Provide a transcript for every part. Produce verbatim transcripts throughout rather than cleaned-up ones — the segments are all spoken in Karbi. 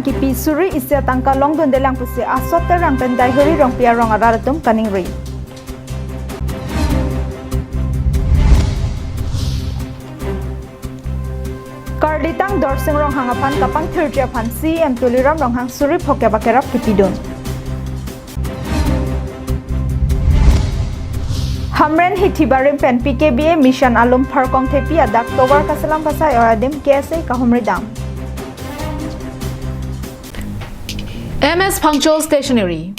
Pi suri isi atangka longdundelang pusi Asot Terang pen Daihori Rongpi arong arat atum kaningri. Karlitang Dorsing Ronghang aphan kapangthirji aphan C E M Tuliram Ronghang suri phokep akerap kipidun. Hamren Hithi Barim pen P K V A Mission alum Pharkong Thepi adak tovar kaselam pasai oi adim K S A kahumri dam. M S Phangcho Stationery.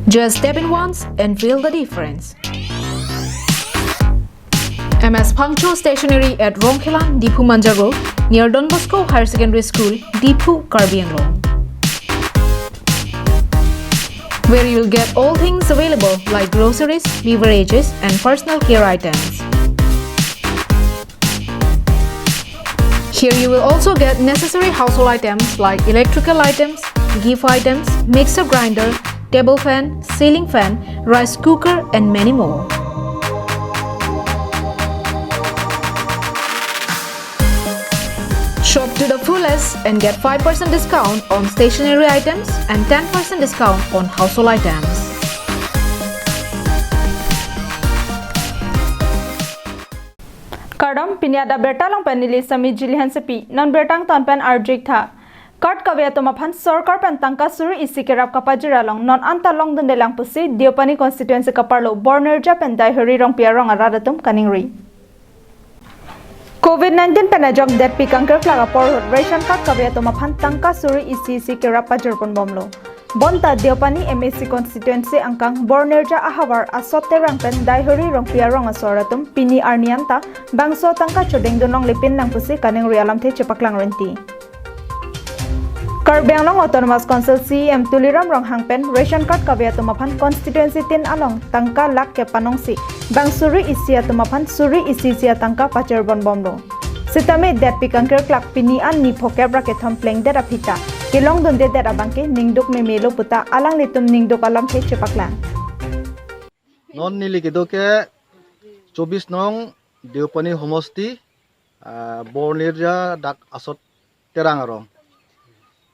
Just step in once and feel the difference. M S Phangcho Stationery at Rongkhelan, Diphu Manja Road, near Don Bosco Higher Secondary School, Diphu, Karbi Anglong. Where you'll get all things available like groceries, beverages, and personal care items. Here you will also get necessary household items like electrical items, gift items, mixer grinder, table fan, ceiling fan, rice cooker, and many more. Shop to the fullest and get five percent discount on stationery items and ten percent discount on household items. Kardom, pini adap abirta along pen neli Sami Jili Hansepi, non birta angton pen arju-ik tha. Card kave atum aphan sorkar pen tangka suri isi kerap kapajir along non anta longdundelang pusi Deopani constituency kaparlo Bornirja pen Daihori Rongpi arong arat atum kaningri. Covid nineteen pen ajok detpi kangkirklak apor ahut ration card kave atum aphan tangka suri isi isi kerap pajirponbomlo. Bonta Deopani M A C constituency angkang Bornirja ahavar Asot Terang pen Daihori Rongpi arong asor atum pini arni anta bangso tangka chodengdun longlepin nang pusi kaningri alamthe chepaklang rinti. Karbi Anglong Autonomous Council C E M Tuliram Ronghang pen ration card kave atum aphan constituency tin along tangka lakh kep panongsi bang suri isi atum aphan suri isi isi atangka pachirbonbomlo. Sitame detpi kangkirklak pini an ni phokep ra kethom plengdet aphi ta kelongdundedet abangke ningduk memelo puta alanglitum ningduk alamthe chepaklang. Non neli kedo ke chobis nong Deopani homosti, ah, Bornirja dak Asot Terang arong.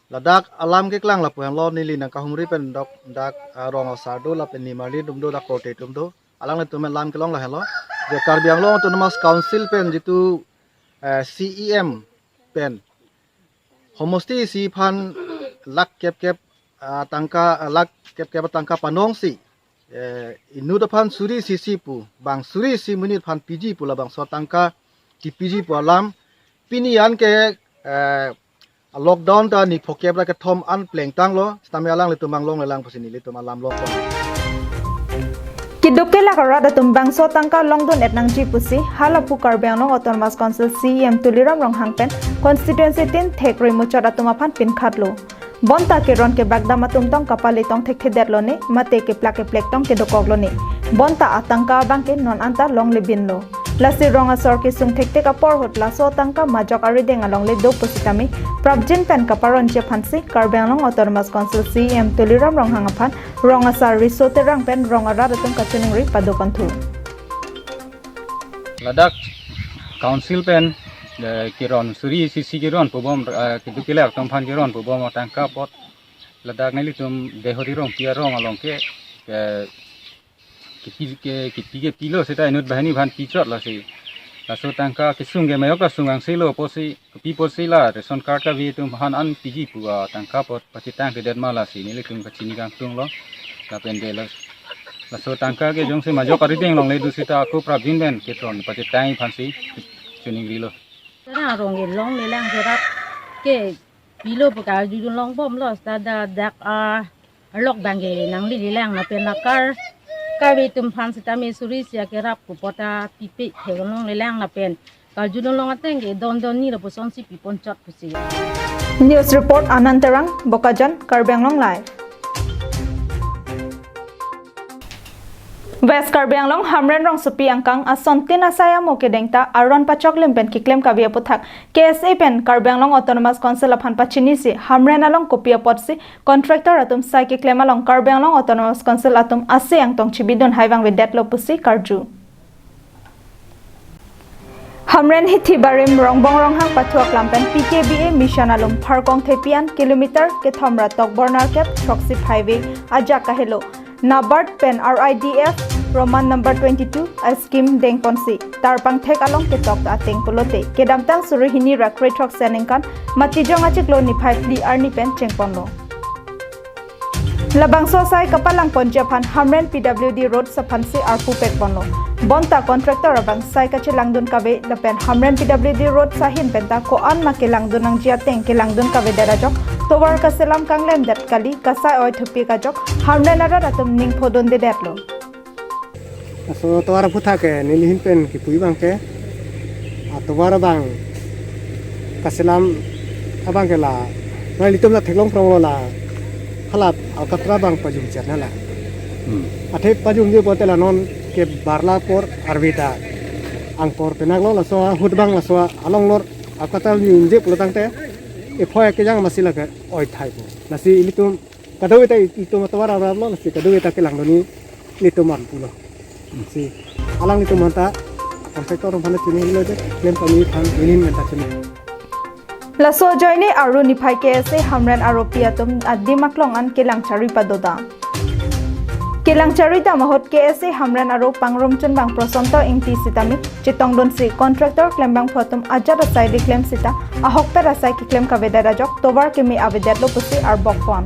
Ladak alam keklang lapu henlo neli nangkahumri pen dok dak, ah, rong asar do lapen nimarli atum do dak korte atum do. Alanglitum alam kelong lahenlo. Je Karbi Anglong Autonomous Council pen jitu, eh, C E M pen homosti isi aphan lakh kep kep, ah, tangka, ah, lakh kep kep tangka panongsi, eh, inut aphan suri isi isi pu, bang suri isi monit aphan piji pu labangso tangka kipiji pu alam. Pini an ke, eh, lockdown ta ni phokep ra kethom an plengtanglo, sitame alanglitum anglonglelang pusi nelitum alam longpo. Keduk kelak arat atum bangso tangka longdun-et nangji pusi halapu Karbi Anglong Autonomous Council C E M Tuliram Ronghang pen constituency tin thek rimuchot atum aphan pinkhatlo. Bonta keron kebak dam atum tong kapale tong thekthedetlo ne, mate keplak keplek tong kedokoklo ne. Bonta atangka abangke non anta longlebinlo. Lasi rong asor kesung thekthek apor ahut laso tangka majok arideng alongle do pusitame prapjin pen kaparonji aphansi Karbi Anglong Autonomous Council C E M Tuliram Ronghang aphan rong asar Riso Terang pen rong arat atum kachiningri padokonthu. Ladak council pen, eh, keron suri isi isi keron pubom, eh, keduk kelak atum aphan keron pubom tangka apot ladak nelitum Daihori Rongpi arong along ke, eh, kepi ke, kepi kepilo seta inut banghini aphan pichotlo si. Laso tangka kesung ke majok ta sung angselo pusi, kepi pusi la ration card kave atum aphan an piji pu atangka apot pachetangthedet ma lasi nelitum kachini kangtunglo. Lapen de la, laso tangka ke jongsi majok arideng alongle do seta ako prapjin pen keron pachetang aphansi chiningrilo. Terang arong ke longlelang kerap ke pilo pu karjudun longbomlo, seta dak, ah, arlok abangke nanglelelang lapen akar kave atum aphan sitame suri isi akerap pu apot ta pipe thek longlelang lapen karjudun long ateng ke don don ni lapuson si piponchot pusi. News report Anand Terang, Bokajan, Karbi Anglong Live. West Karbi Anglong Hamren rongsopi angkang asontin asai amo kedengta aron pachoklim pen keklem kave aputhak K S A pen Karbi Anglong Autonomous Council aphan pachinisi Hamren along kopi apotsi contractor atum sai keklem along Karbi Anglong Autonomous Council atum ase angtong chibidun haivang vedetlo pusi karju. Hamren hithi barim Rongbong Ronghang pathu aklam pen P K V A mission along Pharkong Thepi an kilometer kethom ra tokbor narkep throksi highway ajak kahelo NABARD pen R I D F Roman number twenty-two a scheme dengponsi tarpangthek along ketok ateng pulote kedamtang suri hini ra kre throksi aningkan Matijong achiklo niphai phli arni pen chengponlo. Labangso asai kapalangponji aphan Hamren P W D road aphansi arpu pekponlo. Bonta contractor abang sai kachelangdun kave lapen Hamren P W D road ahin penta ko-an ma kelangdun nangji ateng kelangdun kavedet ajok tovar kaselam kanglemdet kali kasai oi thupik ajok Hamren arat atum ning phodundedetlo. Laso tovar aphuthak ke nelihin pen kipu abang ke, ah, tovar abang kaselam abang ke la, nelitum la theklong kronglo la, hala Alkatra abang pajum chetna la. Hmm. Athe pajumji pote la non ke barla apor arve ta angkor penaklo laso ahut abang laso along lor Alkatra ni unje pulo tangte, ephoi kejang masi la ke oi thaipo. Lasi ilitum kadokave ta ilitum tovar araplo, lasi kadokave ta kelangdunji ilitum arpulo. Si alanglitum aphanta contractor aphanta chinilo je, klem kami aphan inin menta chini. Laso ajoine arni phai K S A Hamren aropi atum adim aklong an kelang chari padodam. Kelang chari dam ahut K S A Hamren aro pangrumchun abang Prosonto Ingti sitame chetongdunsi contractor klembangphu atum ajat asai de klem sita ahokpet asai keklem kavedet ajok tovar keme avedetlo pusi arbokpon.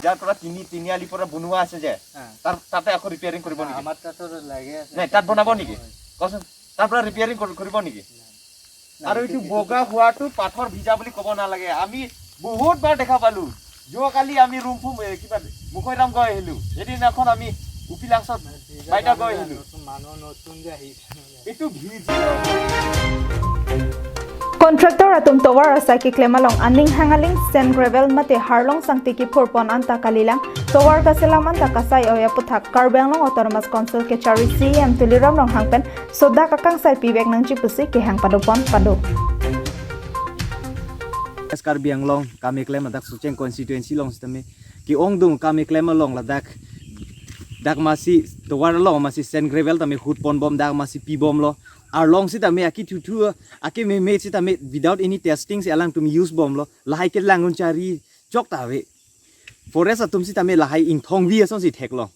যাৰ পৰা তিনি তিনিআলিৰ পৰা বনোৱা আছে যে, হা। তাৰ, তাতে আকৌ ৰিপেয়াৰিং কৰিব নেকি? আমাৰ তাতো লাগে আছে। নাই, তাত বনাব নেকি? কচোন, তাৰ পৰা ৰিপেয়াৰিং কৰি-, কৰিব নেকি? নাই, আৰু এইটো এইটো, এইটো বগা হোৱাটো পাথৰ ভিজা বুলি ক'ব নালাগে। আমি বহুত বাৰ দেখা পালো। যোৱাকালি আমি ৰুমফু, এ, কিবা মুখৈৰাম গৈ আহিলো। এদিনাখন আমি উপিলাংচত ভিজা বাইদেউ গৈ মানুহ আহিলো। নতুন, মানুহ নতুন যে আহিছে। এইটো ভিজা। Contractor atum tovar asai keklem along aning hangaling sand gravel mate harlong sangti kiphurpon anta kalilang tovar kaselam anta kasai oi aphuthak Karbi Anglong Autonomous Council kechari C E M Tuliram Ronghang pen sodak akangsai pivek nangji pusi kehang padopon pado. Karbi Anglong kam keklem adak Socheng constituency along sitame ke-ongdung kam keklem along ladak dak masi tovar along masi sand gravel tame hutponbom dak masi pibomlo. Arlong sitame akithuthu akememe sitame without any testing si alangtum use bomlo. Lahai kelangdun chari chok ta ave. Forest atum sitame lahai ingthongvi asonsi theklong.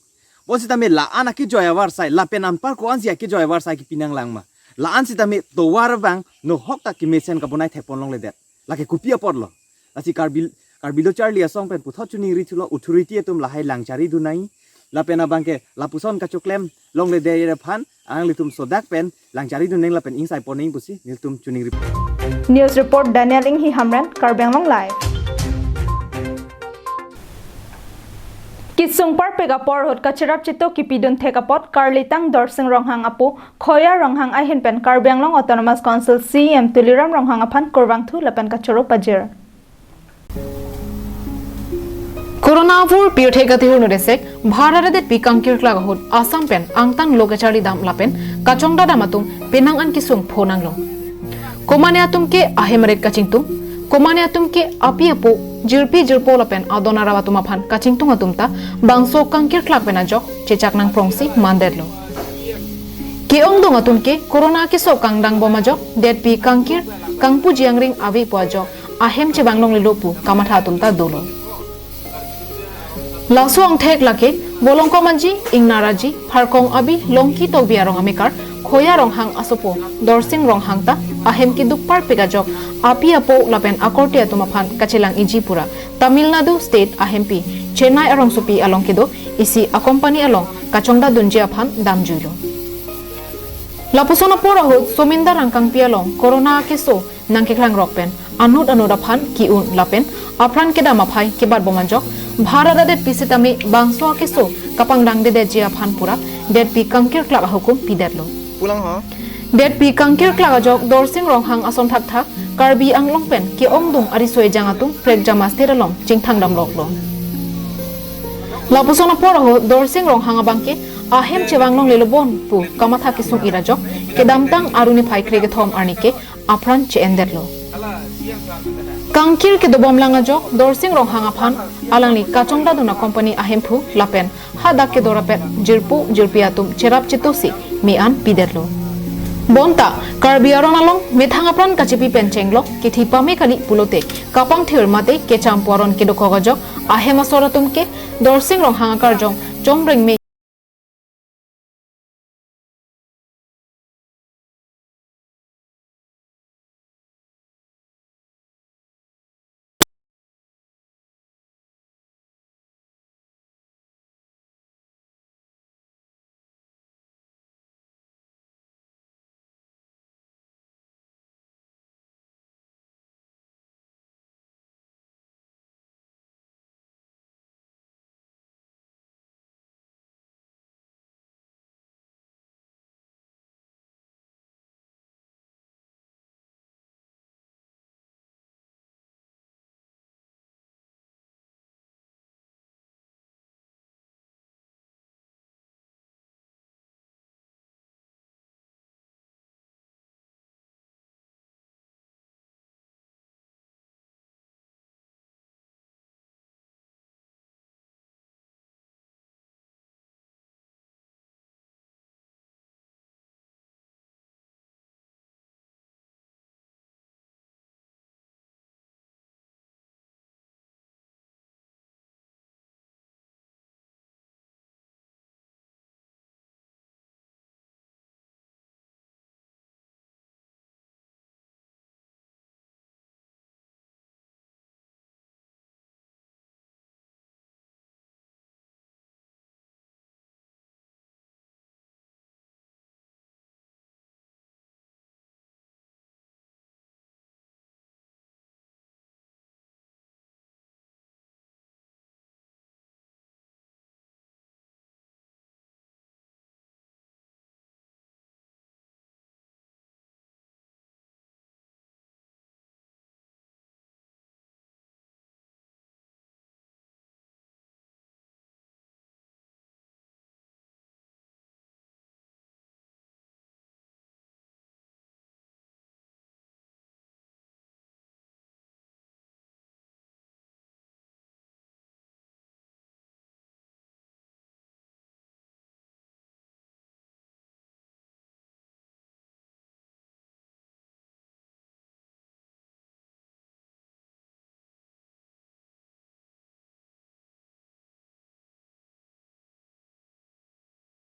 Bonsitame la-an akejoi avarsai, lapen anpar ko-ansi akejoi avarsai kipinang langma. La-an sitame tovar abang nohok ta kemesen kabonai thekpon longledet. Lake kopi apotlo. Lasi Karbi, Karbi Lo Charli Asong pen puthot choningrithulo authority atum lahai lang charidun nangji. Lapen abang ke lapuson kachoklem longledet aphan alanglitum sodak pen lang charidun nang lapen ingsaipon nang pusi nelitum choningri. News report Daniel Inghi Hamren, Karbi Anglong Live. Kesung parpik apor ahut kacherap cheto kipidun thek apot karlitang Dorsing Ronghang apo Khoya Ronghang ahin pen Karbi Anglong Autonomous Council C E M Tuliram Ronghang aphan kurvangthu lapen kachoro pajir. Corona avur pirthe katihur nudesek Bharat adet pi kangkirklak ahut Assam pen angtan lo kacharli dam lapen kachongda dam atum penang an kesung pho nanglo. Komane atum ke ahem arit kachingtung, komane atum ke api apo, jirpi jirpo lapen adon arap atum aphan kachingtung atum ta bangso kangkirklak pen ajok chechak nangprongsi mandetlo. Ke-ongdung atum ke corona keso kangdang bom ajok, detpi kangkir, kangpuji angring ave pu ajok, ahem chevang longlelo pu kamatha atum ta dolo. Laso angthek lake, Volongkom Aji, Ingnar Aji, Pharkong Abi, Longki Tokbi arong amekar, Khoya Ronghang asopo, Dorsing Ronghang ta, ahem keduk parpik ajok, api apo lapen akorte atum aphan kachelang iji pura, Tamil Nadu State ahempi, Chennai arongsopi along kedo, isi akompani along, kachongda dunji aphan damjuilo. Lapuson apor ahut Somindar angkangpi along corona keso nangkeklang rok pen anut anut aphan ki-un lapen apran kedam aphai kebat bom ajok Bharat adet pi sitame bangso akeso kapangdang dedetji aphan pura detpi kangkirklak ahukum pidetlo. Pulang ho. Detpi kangkirklak ajok Dorsing Ronghang ason thakthak Karbi Anglong pen ke-ongdung ariso ejang atum prekjama state along chingthang damloklo. Lapuson apor ahut Dorsing Ronghang abang ke ahem chevang longlelo bon pu kamatha kesung ir ajok kedamtang aruni phai krekethom arni ke apran che-endetlo. Kangkir kedobom lang ajok Dorsing Ronghang aphan alangli kachongda dun akompani ahemphu lapen hadak kedorapet jirpo jirpi atum cherap chetosi me-an pidetlo. Bonta Karbi Aron along methang apran kachipi pen chenglok kithi pame kali pulote kapangthir mate kecham pu aron kedokok ajok ahem asor atum ke Dorsing Ronghang akarjong chomreng me